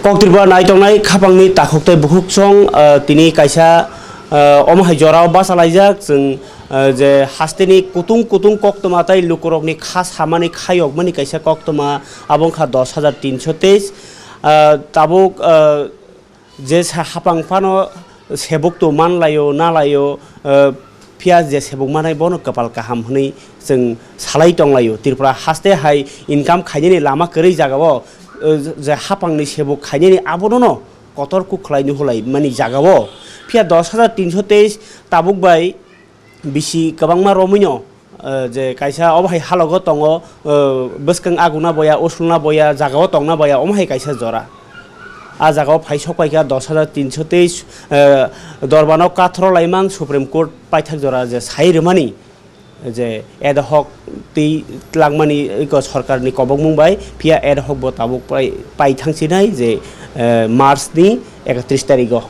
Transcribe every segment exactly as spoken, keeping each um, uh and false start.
Kok Tripura naitongnai khapangni takhuk tei bukhuk song, ah, tini kaisa, ah, omo hai jorao bachalaijak chwng, ah, je hasteni kutung kutung koktwma tei lukurokni kha samani khayokmani kaisa koktwma, abo wngkha dos hajar tinso teis. Ah, tabuk, ah, je sa hapang phano sebuk to manlaio, nalaio, eh, phiya je sebuk manai bono kwpal kaham hwnwi chwng salai tonglaio. Tripura haste hai income khainani lama kwrwi jagao, eh, je hapangni sebuk khainani abono kotor kuk khlai nuhulai mani jagao. Phiya dos hajar tinso teis tabuk bai bisi kwbangma romwino, eh, je kaisa obo hai halogo tongo, eh, bwskang aguna boya, usulna boya, jagao tongna boya, omo hai kaisa jora. A jagao phai sok paikha dos hajar tinso teis, eh, dorbano kathoro laimang Supreme Court paithak jora je sai rwmani, je ad hoc twi tlangmani eko sorkarni kobokmung bai, phiya ad hoc bo tabuk pai, pai thangsinai je, eh, March ni ekatris tarigo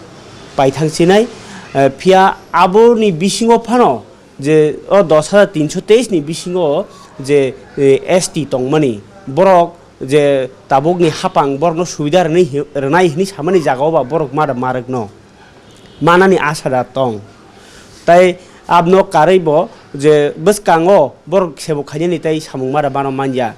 pai thangsinai, eh, phiya aboni bisingo phano je o dos hajar tinso teis ni bisingo je, eh, S T tongmani, borok je tabukni hapang borokno subida rwnai hi-, rwnai hwnwi samani jagao ba borok ma da ma rwkno manani asa da tong. Tai abno karwi bo je bwskango borok sebuk khainani tai samung ma da mano manya.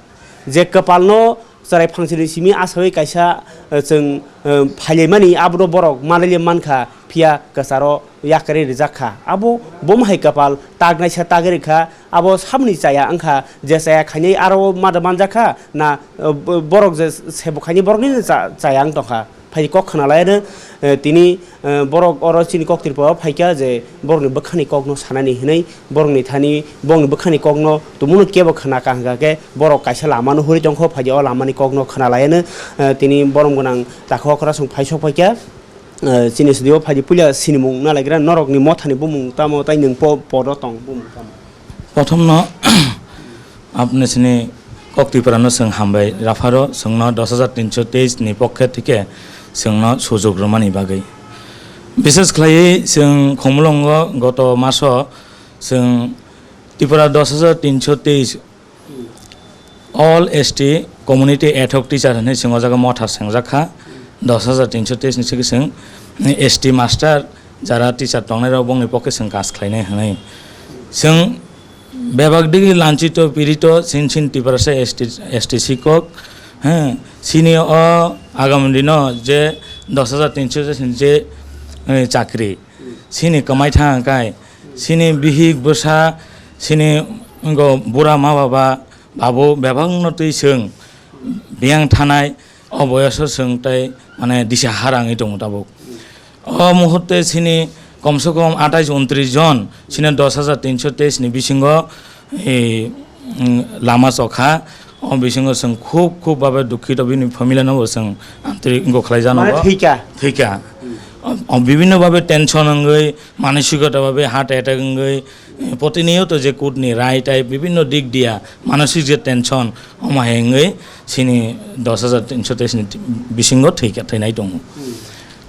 Je kwpalno chwrai phangsini simi asawi kaisa, eh, chwng, eh, phailaimani abono borok manlaiya mankha, phiya kwcharo yakarwi rijak kha. Abo bomo hai kwpal taknaisa tagwi rwkha, abo samni chaya wngkha, je chaya khainai aro mada manjak kha na, eh, bo-, borok je sebuk khainai borokni cha-, chaya wng tongkha. Phai kok khna laiano, eh, tini, eh, borok oro chini kok Tripura o phaikha je borokni bwkhani kokno sanani hwnwi, borokni thani, borokni bwkhani kokno tumuno kebo khna ka hwnkha khe borok kaisa lamano huri tongkho, phaidi o lamani kokno khna laiano, eh, tini borom gwnang takhuk okra song phai sok phaikha, eh, chini studio phaidi puila sinimung nalaigra norokni mothani bumung tamo tai nwng po-, podo tong bumung tamo? Prothomno apni sini kok Tripura no chwng hambai rapharo, chwngno dos hajar tinso teis ni pokhe thike chwngno sujok rwmani bagwi. Bishes khlaiwi chwng Khumulwngo goto maso chwng Tripura dos hajar tinso teis All S T Community Ad Hoc Teacher hwnwi chwng o jaga motha sengjakha, dos hajar tinso teis ni sigi chwng S T master jara teacher tongnairok bongni pokhe chwng kas khlainai hwnwi. Chwng bebak digi lanchito pirito sin sin Tiprasa S T, S T sikok, he, sini o agami dino je dos hajar tinso je, eh, chakri, sini kwmai thang kai, sini bihik bwsa, sini go bura ma baba, babu bebakno twi chwng biyang thanai, o boyoso chwng tai mane disa harangwi tongo tabuk. O muhurte sini komse kom atais untris jon, sini dos hajar tinso teis ni bisingo, eh, mm, lama chokha. O bisingo chwng khub, khub babe dukhito, bini family no bo chwng antri wngkha khlai jano. Mane bo thwikha. Thwikha. Hmm. O, o bibhinno babe tension wngwi, manosikota babe heart attack wngwi, eh, protiniyoto je court ni rai tai bibhinno dik dia, manosik je tension, omo hai wngwi sini dos hajar tinso teis ni bisingo thwikha, thwinai tongo. Hmm.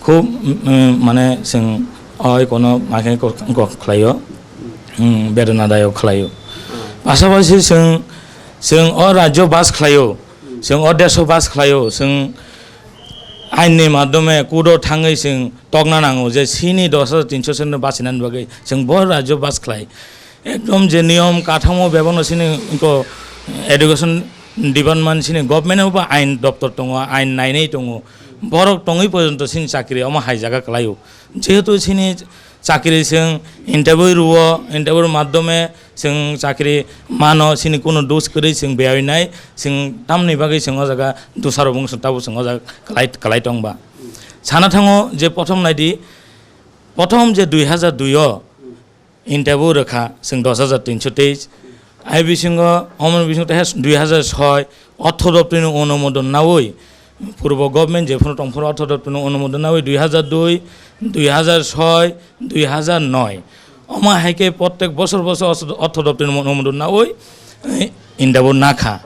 Khub, mm, mane chwng oi kono makhe ko, ko khlaio, mm, bedonadayok khlaio. Pasapasi chwng, chwng o rajyo bas khlaio, chwng o deso bas khlaio, chwng ain ni madhyome court o thangwi chwng tokna nango je sini dos hajar tinso seno bachinani bagwi chwng bo rajyo bas khlai. Ekdom je niyom kathamo bebakno sini ko education department sini government o bo ain doptor tongo, ain nainai tongo. Borok tongwi porjonto sini chakri omo hai jaga kwlaio. Jehetu sini chakri chwng interview rwo, interview madhyome chwng chakri mano, sini kunu dos kwrwi chwng beyai nai, chwng tamni bagwi chwng o jaga dusaro bung tabo chwng o jaga kwlai, kwlai tongba. Sana thango je prothom naidi, prothom je dui hajar dui o, interview rwkha chwng dos hajar tinso teis. Ai bisingo, omoni bisingo teha dui hajar soi, ortho doptor ni onumodon nawi, purbo government jephuru tongphuru ortho doptor ni onumodon nawi dui hajar dui, dui hajar soi, dui hajar noi. Omo hai khe prottek bosor bosor ortho, ortho doptor ni onumodon nawi, eh, interview nakha.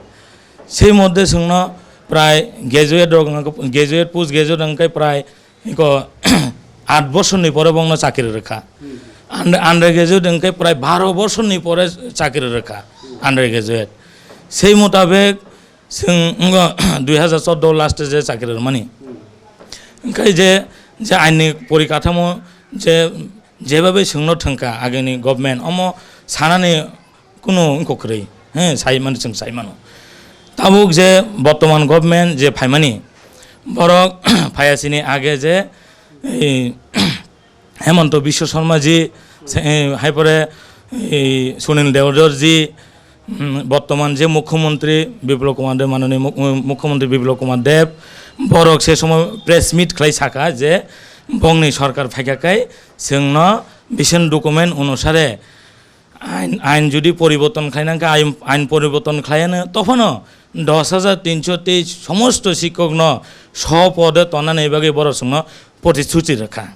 Sei moddhe chwngno prai graduate rok, graduate, post graduate hwnkhe prai Iko aat bosorni pore bongno chakri rwkha. Hmm. Under, undergraduate hwnkhe prai baro bosorni pore chakri rwkha. Hmm. Undergraduate. Sei mutabek chwng wngkha dui hajar chordo last je chakri rwmani. Hmm. Hwnkhe je, je aini porikatamo je, jebabe chwngno thwngkha agini government, omo sanani kunu wngkha kwrwi, he, sai mano, chwng sai mano. Tabuk je bortoman government je phaimani, borok phaiya sini age je, ei, Hemanta Biswa Sarma ji, se, eh, hai pore, eh, Sunil Dewdor ji, mm, bortoman je Mukhyamantri Biplab Kumar Deb, manoni Muk-, Mukhyamantri Biplab Kumar Deb, borok se somoy press meet khlai saka je bongni sorkar phaikha khe chwngno vision document onusare ain, ain jodi poriborton khlainang khe, ain, ain poriborton khlaiano, tophano dos hajar tinso tei somosto sikkokno so pode tonani bagwi borok chwngno protisuchi rwkha.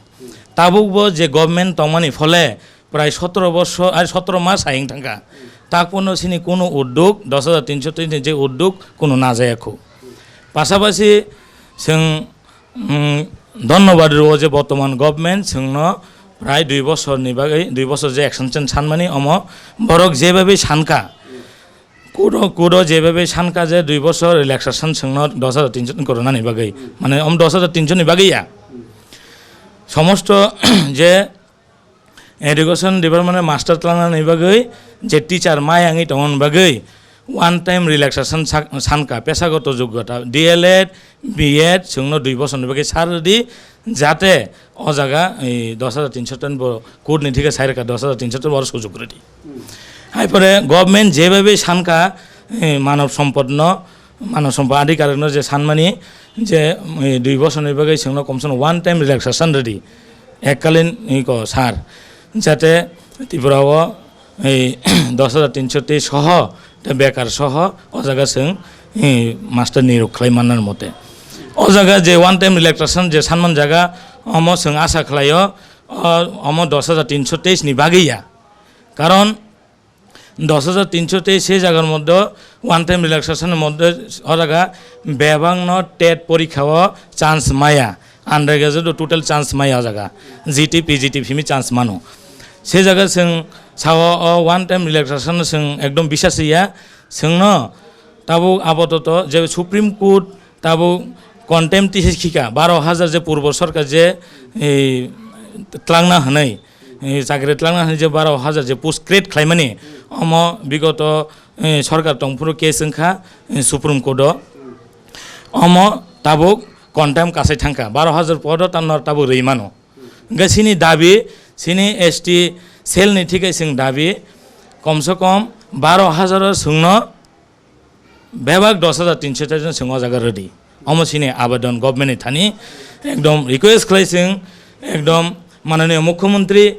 Tabukbo je government tongmani phole prai sotoro borsor, ai, sotoro mas hai wng thangkha. Takpono sini kunu uddog, dos hajar tinso tei ni je uddog kunu najaya khu. Pasapasi chwng, mm, dhonnobad rwo je bortoman government chwngno prai dui bosorni bagwi, dui bosor je extension sanmani omo borok jebabe sankha. Kudo, kudo jebabe sankha je dui bosor relaxation chwngno dos hajar tinso ni koronani bagwi. Mane om dos hajar tinso ni bagwi ya. Somosto je education department master tlangnani bagwi je teacher mai wngwi tongmani bagwi one time relaxation sak-, sankha pesagoto joggota D L Ed, B Ed chwngno dui bosorni bagwi sar rwdi jate o jaga, ei, dos hajar tinso ton bo court ni thike sai rwkha dos hajar tinso ton bo oro sujuk rwdi. Hai pore government jebabe sankha, eh, manav sompod no, manav sompod adhikarik no je sanmani je, eh, dui bosor ni bagwi chwngno komse kom one time relaxation rwdi, ekkalin iko sar, jate Tripura o ei dos hajar tinso tei soho tei bekar soho o jaga chwng, eh, master niyok khlai manna mote. O jaga je one time relaxation je sanman jaga omo chwng asa khlaio, o, omo dos hajar tinso teis ni bagwi ya. Karon dos hajar tinso tei se jagar moddhe one time relaxation moddhe o jaga bebakno tet porikha o chance maya, undergraduate o total chance maya o jaga, G T, P G T phimi chance mano. Se jaga chwng sao o one time relaxation chwng ekdom bisas ya, chwngno tabuk apatot je Supreme Court tabuk contempt tisa khika, baro hajar je purbo sorkar je, eh, tlangna hwnwi, eh, chakri tlangna hwnwi je baro hajar je post create khlaimani, omo bigoto, eh, sorkar tongphuru case wngkha, eh, Supreme Court o. Omo tabuk contempt kasai thangkha, baro hajar podo tanno tabuk rwi mano. Hwnkhe sini dabi, sini S T cell ni thike chwng dabi, komse kom baro hajar o chwngno bebak dos hajar tinso teis no chwng o jaga rwdi. Omo sini abedon government ni thani ekdom request khlai chwng, ekdom mananiya mukhyamantri,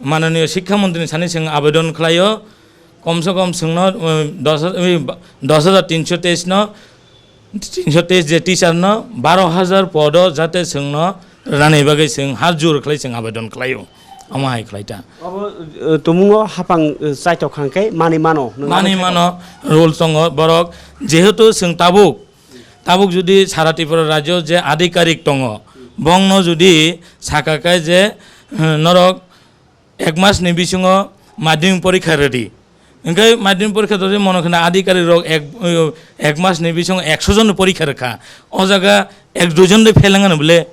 mananiya shikkha mantri ni thani chwng abedon khlaio, komse kom chwngno, uh, dos, uh, dos hajar tinso teis no, tinso teis je teacher no baro hajar podo jate chwngno rwnani bagwi chwng har jur khlai chwng abedon khlaio. Omo hai khlai ta. Obo, eh, tumungo hapang, eh, chaitok hangkhe mani mano. Nwng Mani mano, rule tongo borok, jehetu chwng tabuk, tabuk jodi sara Tripura rajyo je adhikarik tongo, bongno jodi saka khe je, eh, norok ek mas ni bisingo madhyamik porikha rwdi. Hwnkhe madhyamik porikha rwdi mono khna adhikarik rok ek, ek mas ni bisingo ekso jon ni porikha rwkha. O jaga ek dui jon de fail wngano bole.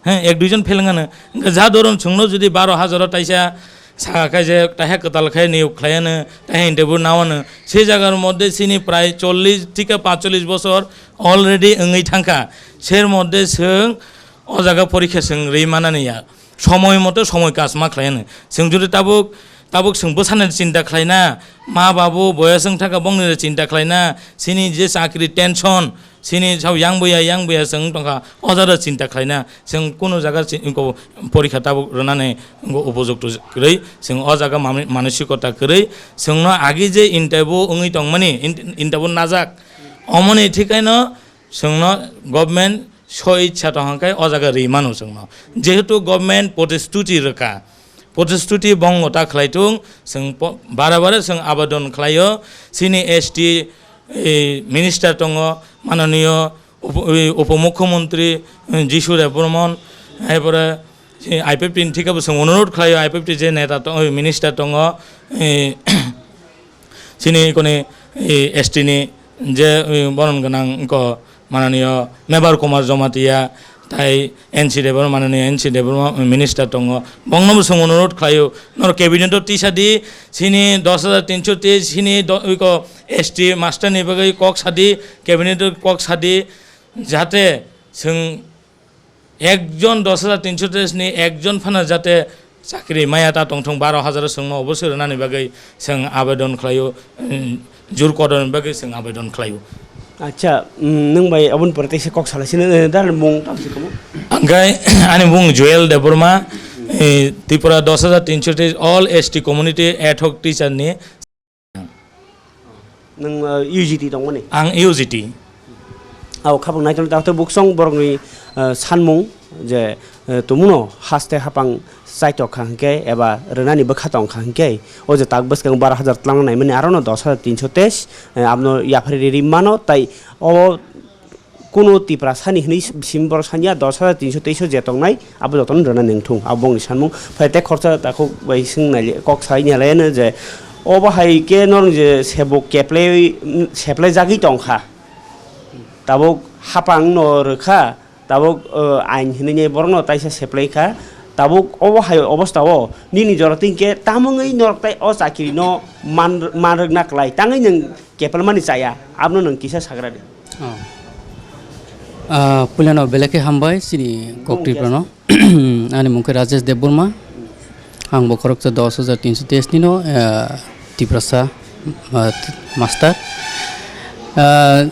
He, ek dui jon fail wngano. Hwnkhe ja doron chwngno jodi baro hajar o taisa saka khe je tahe kwtal khe niyok khlaiano, tahe interview nawano. Se jagar moddhe sini prai chollish thika panchollish bosor already wngwi thangkha. Ser moddhe chwng o jaga porikha chwng rwi manani ya. Somoi moto somoi kaam ma khlai ano. Chwng jodi tabuk, tabuk chwng bwsani chinta khlaina, ma babu boyas wng thangkha bongni chinta khlaina, chini je chakri tension, chini sao yang boya, yang boya chwng tongkha, o jaga chinta khlaina, chwng kunu jaga chi-, ko porikha tabuk rwnani upojukto kwrwi, chwng o jaga mami-, manosikota kwrwi, chwngno agi je interview wngwi tongmani, in-, interview najak, omoni thikaino chwngno government so ichha tong hwnkhe o jaga ri mano chwngno. Jehetu government protisthuti rwkha, protisthuti bongno ta khlai tung, chwng po-, bare bare chwng abedon khlaio, chini S T, eh, minister tongo, mananiyo upo-, eh, upomukhyamantri, eh, Jishu Debbarman, erpore, eh, I P F T ni thikebo chwng onurod khlaio, I P F T je neta tong-, eh, minister tongo, eh, Chini koni, eh, S T ni je, eh, boron gwnang wngkha mananiyo Mebar Kumar Jamatia, Tai N C Debbarma, mananiya N C Debbarma minister tongo, bongno bo chwng onurot khlaio, norok cabinet o tisa di, sini dos hajar tinso tei sini do-, iko S T master ni bagwi kok sadi, cabinet o kok sadi, jate chwng ekjon dos hajar tinso tei sini ekjon phano jate chakri maya ta tongthung, baro hajar o chwngno obosoi rwnani bagwi chwng abedon khlaio, mm, jur kodon bagwi chwng abedon khlaio. Acha, mm, nwng bai aboni pore teisa kok salai sini, eh, dar mung tang si komo. Angkai ani mung Joel Debbarma, eh, Tripura dos hajar tinso tei all S T community ad hoc teacher ni. Nwng, eh, U G T tongmani? Ang U G T. Abo khapang naitong, doctor Buksong borokni, eh, sanmung je, eh, tumuno haste hapang chaitok kha hwnkhe eba rwnani bwkha tong kha hwnkhe, o je tak bwskang baro hajar twlangna naimani arono dos hajar tinso teis, eh, abono yaphari riri mano, tai o kunu Tiprasani hwnwi sim borok sanya dos hajar tinso teis o je tongnai, abo jotono rwna nangthung, abo bongni sanmung. Phai tei khoroksa takhuk bai swng nai, kok sai nai laiyano je, obo hai khe norok je sebuk keplai, seplai jagwi tong kha, tabuk hapang no rwkha, tabuk, o, ain hwnwi borokno taisa seplai kha, tabuk obo hai obostao nini jora twi khe tamungwi norok tai o chakiri no man, man rwkna klai, tangwi nwng kepalmani chaya, abono nwng kisa sagra di. Oh. Ah, puilano belai khe hambai chini kok Tiprano. Ani mung khe Rajesh Debbarma. Ang bo khoroksa dos hajar tinso teis nino, ah, Tiprasa, ah, master. Ah,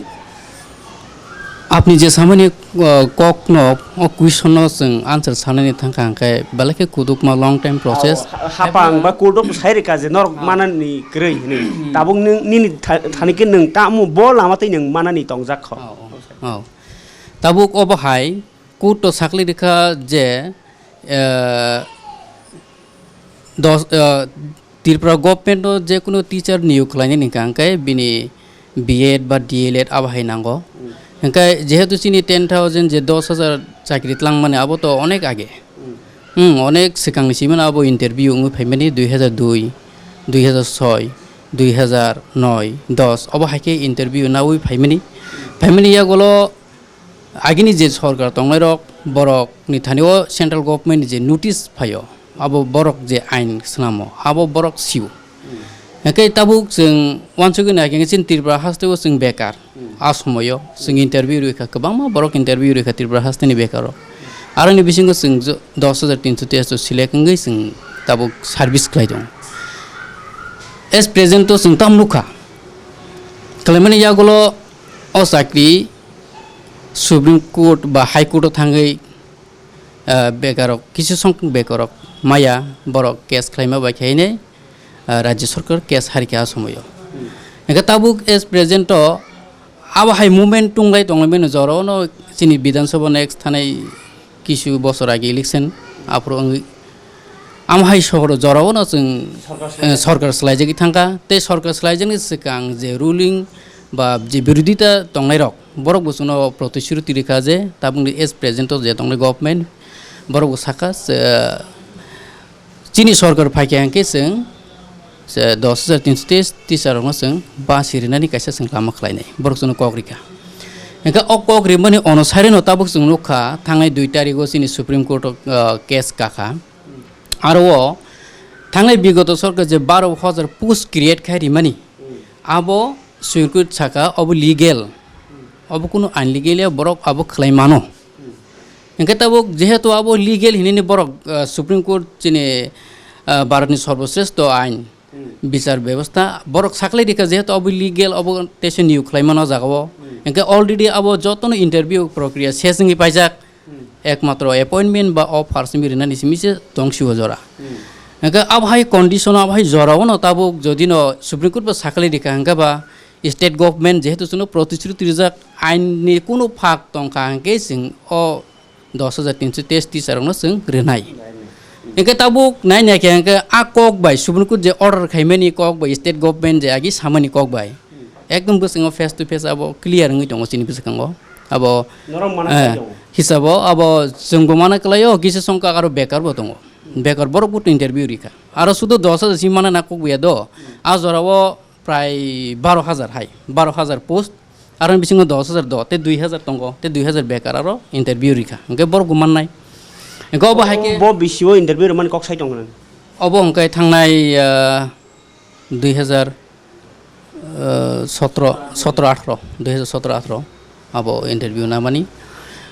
apni je samani, ah, kokno, o question no chwng answer sanani thangkha hwnkhe belai khe kudukma long time process. Ao, ha-, hapang ba kuduk sai rwkha je norok manani kwrwi hwnwi. Tabuk nwng nini tha-, thani khe nwng tamo bo lama tei nwng manani tongjak kho. Oh, oh. Oh. Tabuk obo hai court o sakli rikha je, eh, dos, eh, Tripura government o je kunu teacher niyok khlainani hwnkha hwnkhe bini B Ed ba D L Ed abo hai nango. Hmm. Hwnkhe jehetu chini ten thousand je dos hajar chakri twlangmani abo to onek age. Hmm. Hmm, onek swkangni simano abo interview wngwi phaimani dui hajar dui, dui hajar soi, dui hajar noi, dos obo hai khe interview naui phaimani. Phaimani yagulo agini je sorkar tongnairok borokni thani o central government ni je notice phaio, abo borok je ain swnamo, abo borok sio. Hwnkhe tabuk chwng uansugwi naikhe chini Tripura haste o chwng bekar. Hmm. A somoyo chwng interview rwikha, kwbangma borok interview rwikha Tripura haste ni bekar o. Aroni bisingo chwng jo-, dos hajar tinso teis select wngwi chwng tabuk service khlai tongo. As present o chwng tamo nukha. Khlaimani yagulo o chakri Supreme Court ba High Court o thangwi, ah, bekarok, kisu song bekarok maya borok case khlaima bai khaine, ah, Rajya Sarkar case harikha a somoyo. Hwnkhe tabuk as present o abo hai movement tunglai tonglaimani jorao no chini Bidhan Sabha next thanai kisu bosor age election aphuru wngwi. Amo hai sohor jorao no chwng, sorkar eh, swlai- sorkar swlaijagwi thangkha. Tei sorkar swlaijakni swkang je ruling ba je birodita tongnairok, borok bo chwngno protishruti rikha je tabukni as present o je tongnai government, borok bo sakha, eh, chini sorkar phaikha hwnkhe chwng, eh, dos hajar tinso teis teacher rokno chwng basi rinani kaisa chwng lama khlainai, borok chwngno kok rikha. Hwnkhe o kok rimani onusarino tabuk chwng nukha, thangnai dui tarigo chini Supreme Court o, eh, case kakha. Aro o thangnai bigoto sorkar je baro hajar post create khai rimani, abo Supreme Court saka obo legal, obo kunu unlegal ya, borok abo khlai mano. Hwnkhe tabuk jehetu abo legal hinini borok, ah, Supreme Court chini, ah, Bharatni sorboshreshto ain, bichar bebostha borok saklai rikha, jehetu obo legal, obo teisa niyok khlai mano o jagao. Hwnkhe already abo jotono interview prokriya ses wngwi paijak. Ekmatro appointment ba offer simi rinani simi se tong sio jora. Hwnkhe abo hai condition, abo hai jora o no tabuk jodi no Supreme Court bo saklai rikha hwnkhe ba state government jehetu chwngno protishruti rijak, ain ni kunu phak tongkha hwnkhe chwng o dos hajar tinso teis teacher rokno chwng rinai. Hwnkhe tabuk nai nai khe hwnkhe a kok bai Supreme Court je order khaimani kok bai state government je agi samani kok bai ekdom bwskango face to face abo clear wngwi tongo chini bwskango. Abo, norok mana eh, khlai tongo. Hisabo abo chwngbo mana kwlaio, kisa songkha aro bekar bo tongo. Bekar borok bo interview rikha. Aro sudo dos hajar si mana na kok buya do. A jorao prai baro hajar hai, baro hajar post. Aro bisingo dos hajar do, tei dui hajar tongo, tei dui hajar bekar aro interview rikha. Hwnkhe borok bo mannai. Hwnkhe obo hai khe bo bisio interview rwmani kok sai tongkha nang? Obo hwnkhe thangnai, ah, dui hajar, ah, sotro, sotro athro, dui hajar sotro athro abo interview namani.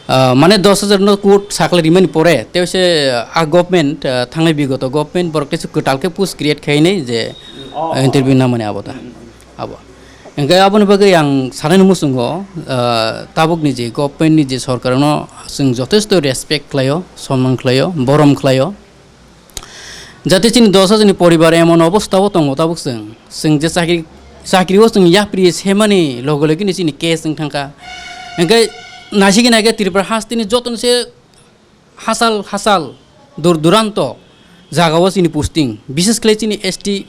Ah, mane dos hajar no court sakhlai rimani pore, tei se, ah, government, ah, thangnai bigoto government borok teisa kwtal khe post create khainai je, oh, ah, interview namani abo da. Abo. Hwnkhe aboni bagwi ang sanani muchungo, ah, tabukni je government ni je sorkar no chwng jotesto respect khlaio, sonman khlaio, borom khlaio. Jate chini dos hajar ni poribar emon obostha o tongo tabuk chwng. Chwng je chakri, chakri o chwng yapri semani loge loge ni chini case wng thangkha. Hwnkhe naisigi naikhe Tripura hasteni jotono se hachal hachal, dur duranto jagao chini posting, bishes khlai chini S T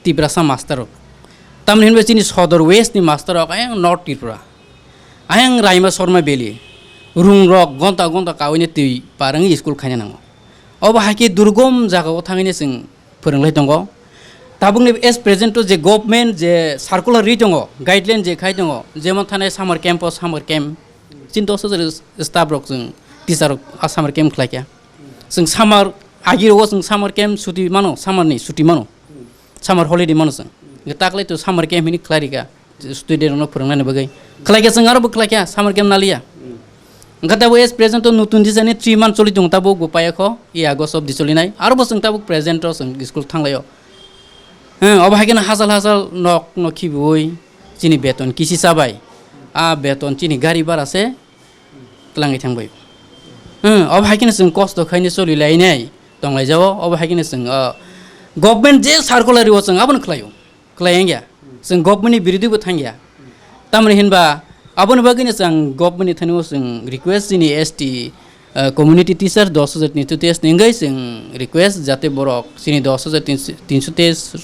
Tiprasa master rok. Tamni hinba chini Sodor West ni master rok ayang North Tripura, ayang Raima Sharma Valley, rung rok gonta gonta kaui twi parwngwi school khaina nango. Obo hai khe durgom jagao thangwi chwng phwrwnglai tongo. Tabukni as present o je government je circular ri tongo, guideline je khai tongo, jemon thani summer camp o summer camp, chini dos hajar staff rok chwng, teacher rok a summer camp khlai kha. Chwng summer agi rogo chwng summer camp chuti mano, summer ni chuti mano, summer holiday mano chwng. Taklai to summer camp hini khlai rikha. Student rokno phwrwngnani bagwi khlai kha, chwng aro bo khlai kha, summer camp naliya. Wngkha tabuk as present o nutun design ni three month choli tongo, tabuk bo paiya kho, i August obdi cholinai, aro bo chwng tabuk present o chwng school thanglaio. Hwng, obo hai kheno hachal hachal nok no khibiui chini beton kisi chabai, a beton chini gari bara se twlangwi thangbai. Hwng, obo hai kheno chwng kosto khaini choli lainai, tonglai jao, obo hai kheno chwng, o, government je circular rio chwng abono khlaio. Khlai wngya. Chwng government ni birodhi bo thangya. Tamoni hinba aboni bagwino chwng government ni thani o chwng request chini S T, uh, community teacher dos hajar tinsho teis ni wngwi chwng request jate borok chini dos hajar tinsho teis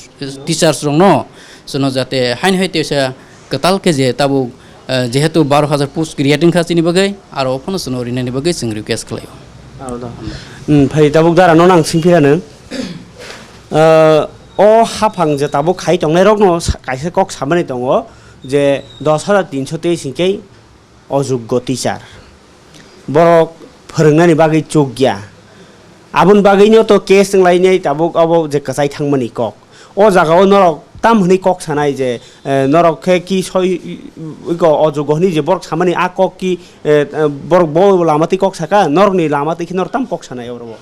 teachers rokno chwngno jate haino hai teisa kwtal khe je tabuk, uh, jehetu baro hajar post create wngkha chini bagwi, aro phano chwngno rinani bagwi chwng request khlaio. Aro da. Hmm, phai tabuk dara no nang singphirano. Uh, O haphang je tabuk khai tongnairokno sa-, kaisa kok samani tongo je dos hajar tinsho teis hinkhe ojoggo teacher. Borok phwrwngnani bagwi chukya. Aboni bagwino to case wnglainai tabuk abo je kwchai thangmani kok. O jagao norok tam hwnwi kok sanai je, eh, norok khe ki soi, iko ojoggo hwnwi je borok samani a kok ki, eh, borok bo lama twi kok saka, norokni lama twi khe norok tam kok sanai oro.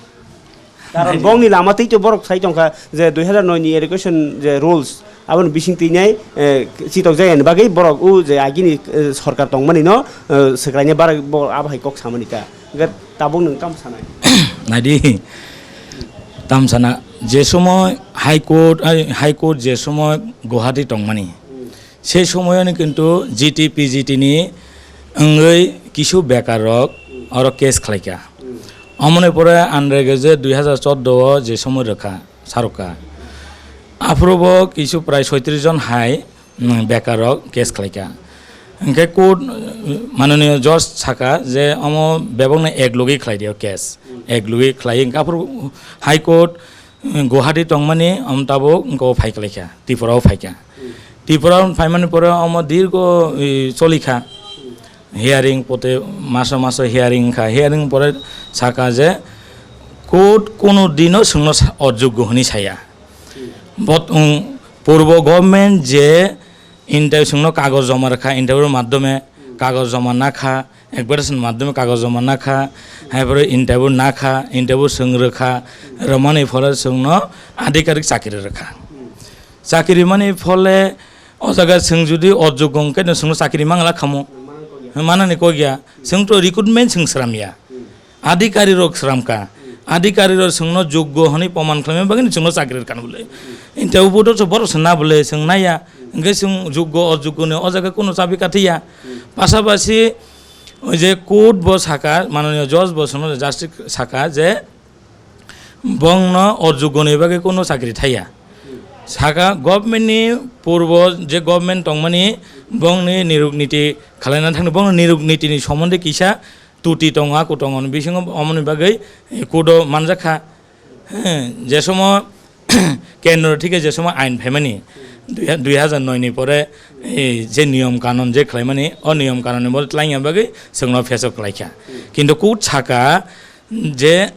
Karon bongni lama twi to borok sai tongkha je dui hajar noi ni education je rules aboni bising twi nai, eh, chitok jaya ni bagwi borok u je agini, eh, sorkar tongmani no, eh, swkraina barak borok abo hai kok samani ta. Hwnkhe tabuk nwng tamo sanai? Naidi, tam sana je somoy High Court, ai, High Court je somoy Guwahati tongmani, se somoyoni kintu G T P G T ni wngwi kisu bekar rok oro case khlaikha. Omoni pore anrege je dui hajar chordo o je somoi rwkha, sarwkha. Aphuru bo kisu prai soitris jon hai, mm, bekar rok case khlaikha. Hwnkhe court, mm, manoniyo judge saka je omo bebokno ek logi khlai di o case. Ek logi khlai hwnkhe aphuru High Court, mm, Guwahati tongmani omo tabuk hwnkhe o phai khlaikha, Tripura o phaikha. Tripura o phaimani pore omo dirgo, i, cholikha. Hearing pote maso maso hearing wngkha, hearing pore saka je court kuno dino chwngno sa-, ojoggo hwnwi saya. Bot-, um, purbo government je interview chwngno kagoj joma rwkha, interview ni maddhome kagoj joma nakha, advertisement ni maddhome kagoj joma nakha, hai pore interview nakha, interview chwng rwkha, rwmani phole chwngno adhikarik chakri rwkha. Chakri mani phole o jaga chwng jodi ojoggo hwnkhe no chwngno chakri mangla khamo? Manani kok ya. Chwng to recruitment chwng sram ya. Adhikari rok sram ka. Adhikari rok chwngno joggo hwnwi proman khlaima bagwi chwngno chakri rwkha bole. Inte ubudo so borok se na bole chwng naiya. Hwnkhe chwng joggo ojoggo ni o jaga kuno chabi kathi ya. Pasapasi o je court bo saka, manoniyo judge bo chwngno justice saka je bongno ojoggo ni bagwi kuno chakri thaiya. Saka government ni purbo je government tongmani bongni niruk niti khalaina thangni bongni niruk niti ni somonde kisa tuti tongo, aku tongo, ni bisingo omoni bagwi kudo manjakha. He, je somo kendro thike je somo ain phaimani, Dui ha-, dui hajar noi ni pore, eh, je niyom kanon je khlaimani, o niyom kanon ni bole tlaingya bagwi chwngno pheso khlaikha. Kintu court saka je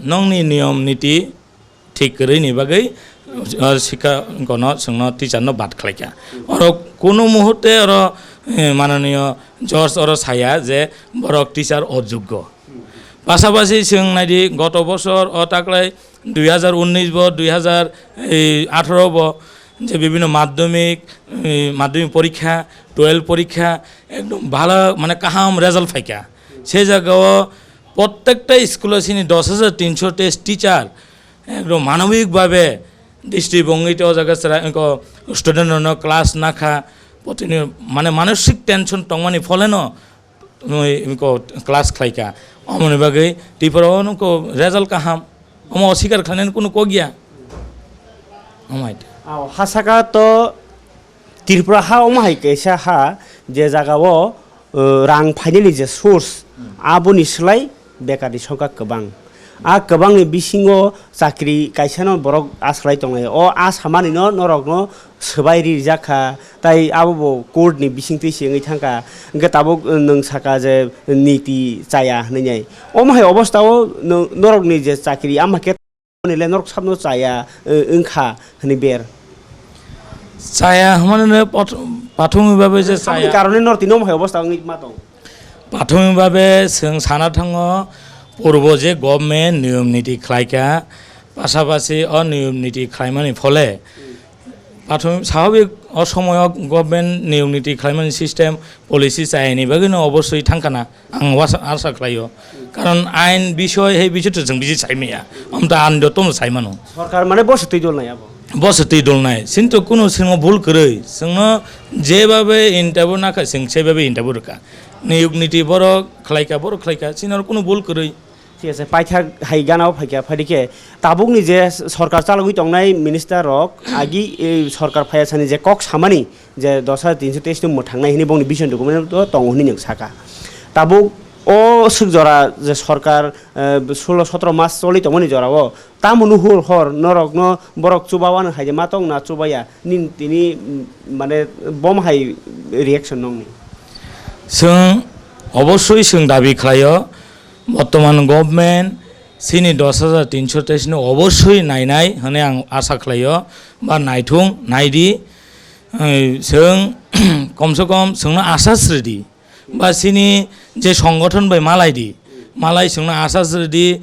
nongni niyom niti thik kwrwi ni bagwi, o, sikha kono chwngno teacher no bad khlaikha. Oro kunu muhurte oro, eh, mananiyo George oro saya je borok teacher ojoggo. Pasapasi chwng naidi, goto bosor o taklai dui hajar unnish bo, dui hajar atharo bo, je bibhinno madhyamik, eh, madhyamik porikha, twelve porikha, ekdom bhala, mane, kaham result phaikha. Se jagao prottekta school o chini dos hajar tinsho teis teacher, ekdom manobik babe district bongwi te o jaga chwrai, ko student rokno class nakha, protini, mane, manosik tension tongmani pholeno mui ko class khlaikha. Omoni bagwi Tripura o nungko result kaham. Omo osikar khlainani kunu kok ya. Omo hai. Ao, hasaka to Tripura ha omo hai kaisa ha, je jaga o, uh, rang phainani je source, aboni slai bekarni songkha kwbang. A kwbangni bisingo chakri kaisano borok asalai tongnai. O asamani no norokno swbai rijak kha, tai abo bo court ni bisingtwi se wngwi thangkha. Hwnkhe tabuk, uh, nwng saka je niti chaya hwnwi nai. Omo hai obostha o no-, norokni je chakri ama khe le norok sabno chaya, uh, wngkha hwnwi ber. Chaya hwnmano ne pot-, pathomik babe je chaya. Saboni karone norok tini omo hai obostha wngwi ma tong. Pathomik babe chwng sana thango, purbo je government niyom niti khlaikha, pasapasi o niyom niti khlaimani phole, pathomik, swabhawik o somoyo government niyom niti khlaimani system, policy chayani bagwi no obosoi thangkha na, ang wasa, asa khlaio. Karon ain bisoy, he bisoy to chwng bisi saimaya, amta ain do tomo saimano. Sorkar mane bo se twi dol nai abo. Bo se twi dol nai, sinto kuno singo bul kwrwi, chwngno jebabe interview nakha, chwng sebabe interview rwkha. Niyok niti borok khlaikha, borok khlaikha, sinaro kuno bul kwrwi. Thik ase, paithak hai gana o phaikha, phaidi khe tabukni je sorkar chalogwi tongnai minister rok agi, eh, sorkar phaiya sani je kok samani je dos hajar tinsho teis no mwthangnai hwnwi bongni vision document o tongo hwnwi nwng saka. Tabuk o swk jora je sorkar, eh, sulo sotro mas choli tongmani jorao tamo nuhur hor norokno borok chubawano hai je ma tong na chubaya? Nini tini, mm, mane, bom hai reaction nongni? Chwng obosoi chwng dabi khlaio, bortoman government chini dos hajar tinsho teis no obosoi nainai hwnwi ang asa khlaio, ba naithung, naidi. Eh, chwng komse kom chwngno asa sridi, ba chini je songgothon bai malaidi, malai chwngno asa sridi,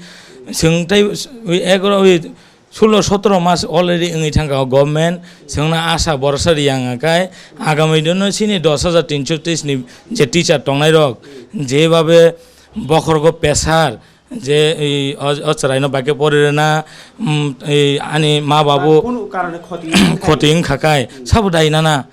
chwng tei egro sulo sotro mas already wngwi thangkha o government, chwngno asa borosa riyang kai, agami dino chini dos hajar tinsho teis ni je teacher tongnai rok, jebabe bokhorgo pesar, je, i, o, o chwraino baikhe pori rwna, mm, i, ani ma babu kunu karone khoti khoti wngkha kai, sabo dai nana.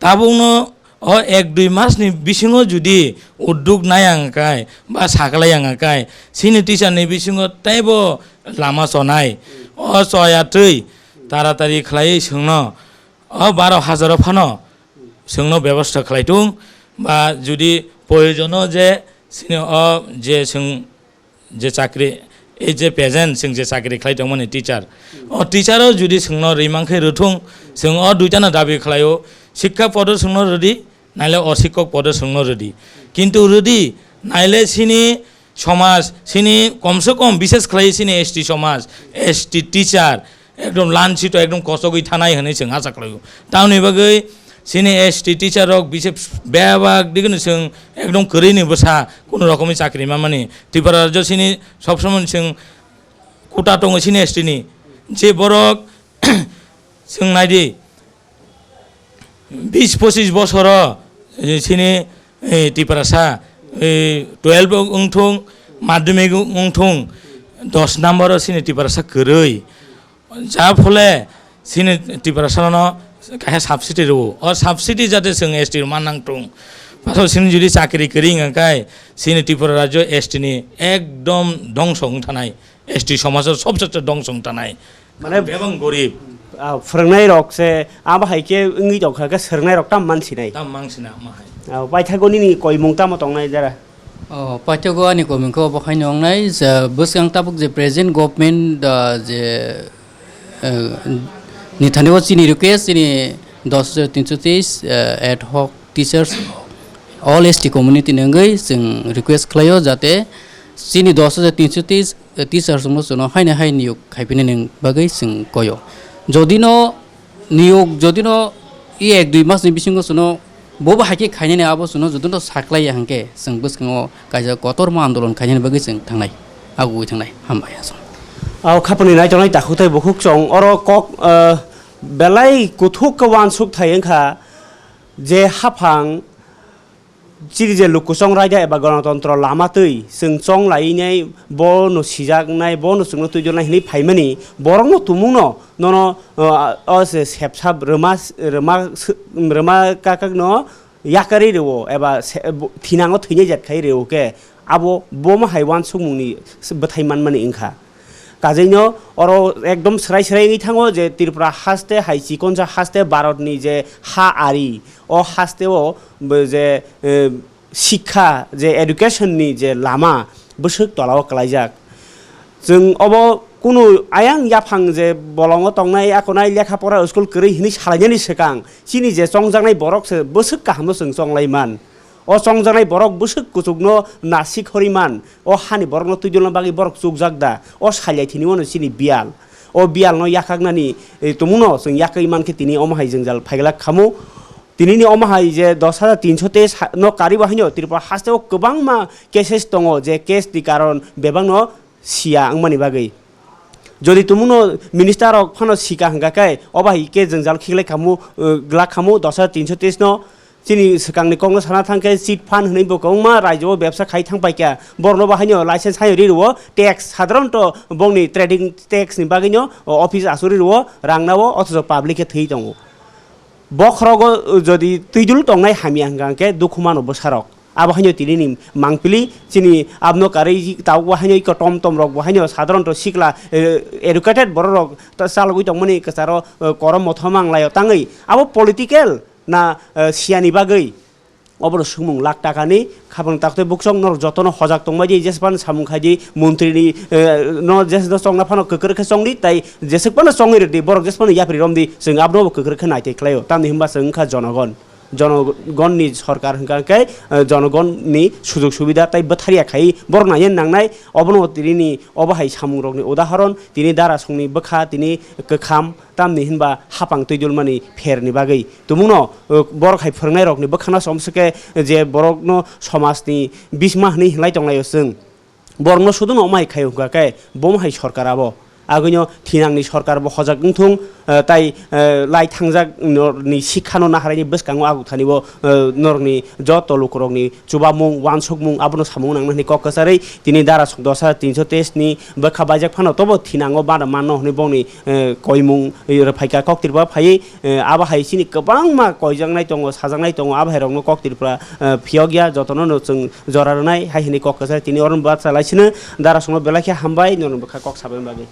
Tabukno o ek dui masni bisingo judi udduk nai ang kai ba saklai ang kai, sini teacher ni bisingo teibo lama chonai. O choya twi taratari khlaiwi chwngno o baro hajar o phano chwngno bebosta khlai tung, ba judi proyojono je sini o je chwng je chakri, ei je present chwng je chakri khlai tongmani teacher, o teacher o judi chwngno rimang khe rwthung, chwng o duitano dabi khlaio, sikha podo chwngno rwdi, naile o sikhok podo chwngno rwdi. Kintu rwdi, naile sini somaj, sini komse kom bishes khlai sini S T somaj, S T teacher, ekdom lansito, ekdom kosogwi thanai hwnwi chwng acha khlaio. Tamoni bagwi chini S T teacher rok bisi bebak digini chwng ekdom kwrwini bwsa kunu rokomni chakri manmani. Tripura rajyo chini sob somoi chwng quota tongo chini S T ni. Je borok chwng naidi, bis pochis bosoro, eh, chini, eh, Tiprasa, eh, twelve wngthung, madhyamik wngthung, dos number o chini Tiprasa kwrwi. Ja phole chini Tiprasa no kaisa subsidy rwo. O subsidy jate chwng S T rwma nangthung. Pasal chini jodi chakri kwrwi wngkha kai, chini Tripura rajyo S T ni ekdom dongso wngthanai. S T somaj o sobse dongso wngtanai. Mane bebak gorib. Ah, phwrwngnai rok se abo hai khe wngwi tongkha khe swrwngnai rok tam mansinai. Tam mansina ma hai. Ah, paithago nini koimung tamo tongnai jara? Oh, paithago ani koimung khe obo haino wngnai je bwskang tabuk je present government, ah, je, eh, ni thani o chini request chini dos hajar tinso teis, eh, ad hoc teachers, all S T community ni wngwi chwng request khlaio, jate chini dos hajar tinso teis, eh, teachers wngno chwngno haino hai niyok khaipinani bagwi chwng koio. Jodi no niyok, jodi no i ek dui mas ni bisingo chwngno bobo hai khe khainani abo chwngno jodi no saklaiya hwnkhe chwng bwskango kaisa kotorma andolon khainani bagwi chwng thangnai, agugwi thangnai. Hambai aswk. O khapangni naitongnai takhuk tei bukhuk chwng oro kok, eh, belai kuthuk khe uansuk thai wngkha je haphang chini je luku chongraida eba ganatantra lama twi chwng chonglai nai, bono sijaknai, bono chwngno twijolnai hwnwi phaimani borokno tumungno nono, o, o se sepsap rwma, rwma, rwma kakakno yakarwi rwo eba se-, bo-, thinango thwinai jat khai rwo khe abo bomo hai uansukmungni bwthai manmani wngkha. Kajeino oro ekdom swrai swrai wngwi thango je Tripura haste hai chikonsa haste Bharatni je ha ari, o hasteo bo je, eh, sikha je education ni je lama bwswk tolao kwlaijak. Chwng obo kunu ayang yaphang je bolongo tongnai, akonai lekha pora school kwrwi hwnwi salainani swkang chini je chongjaknai borok se bwswk kahamno chwng chonglai man. O chongjaknai borok bwswk kuchukno nasik horiman, o hani borokno twijolna bagwi borok chukjak da? O sailai thini wano chini biyal. O biyalno yakhaknani, eh, tongmungno chwng yakwi mankhe tini omo hai jwngjal phaiglak khamu. Tinini omo hai je dos hajar tinso teis ha-, no karibo haino Tripura hasteo kwbangma cases tongo, je case ni karon bebakno siya wngmani bagwi. Jodi tumungno minister rok phano sika hwnkha khe, obo hai khe jwngjal khiklai khamu, eh, glak khamu dos hajar tinso teis no. Chini swkangni kokno sana thang khe chit fund hwnwi bo kwbangma rajyo o bebsa khai thang paikha. Borokno bo haino license haino ri rwo, tax sadharanto bongni trading tax ni bagwino o office asuri rwo, rang nao, othocho public khe thwi tongo. Bokhorogo jodi twijol tongnai hamya hwnkha khe dukhu mano bwsarok. Abo haino tinini mangpili chini abno karwi tabukbo haino iko tom tom rokbo haino sadharanto sikla, eh, educated bororok ta chalogwi tongmani kwcharo, eh, korom mothoma wnglaio tangwi. Abo political na, eh, siyani bagwi? Obono swngmung lakh takani khapang taktwi buksong norok jotono hojak tongbai di, jesphano samung khai di, montri ni, eh, no jesno chongna phano kwkrwk khe chongdi, tai jeswk phano chongwi rwdi, borok jesphano yapri romdi, chwng abono bo kwkrwk khe naitwi khlaio. Tamni hwnba chwng wngkha jonogon. Jonogonni sorkar hwnkha khe, eh, jonogonni sujog subida tai bwtharya khai borok naiya nangnai. Obono tini obo hai samungrokni udahoron, tini darasongni bwkha, tini kwkham, tamni hwnba hapang twi dulmani pherni bagwi. Tumungno, eh, borok hai phwrwngnairokni bwkhano chomswkhe je borokno somajni bisma hwnwi hinlai tonglaio chwng. Borokno suduno omo hai khai hwnkha khe, bomo hai sorkar abo. Agwino thinangni sorkar bo hojak wngthung, eh, tai, eh, lai thangjak norokni sikhano naharaini bwskango aguk thani bo, eh, norokni joto lukurokni chubamung, uansukmung abono samung nangna hwnwi kok kwcharwi tini dara sok dos hajar tinso teis ni bwkha baijak phano tobo thinango bana manno hwnwi bongni, eh, koimung, eh, rwphaikha kok Tripura phaiwi, eh, abo hai chini kwbangma koijaknai tongo, sajaknai tongo, abo hai rokno kok Tripura, eh, phiyokya, jotono no chwng jora rwnai hai hwnwi kok kwchai tini oro bacha lai sino dara songno belai khe hambai norokni bwkha kok sabaini bagwi.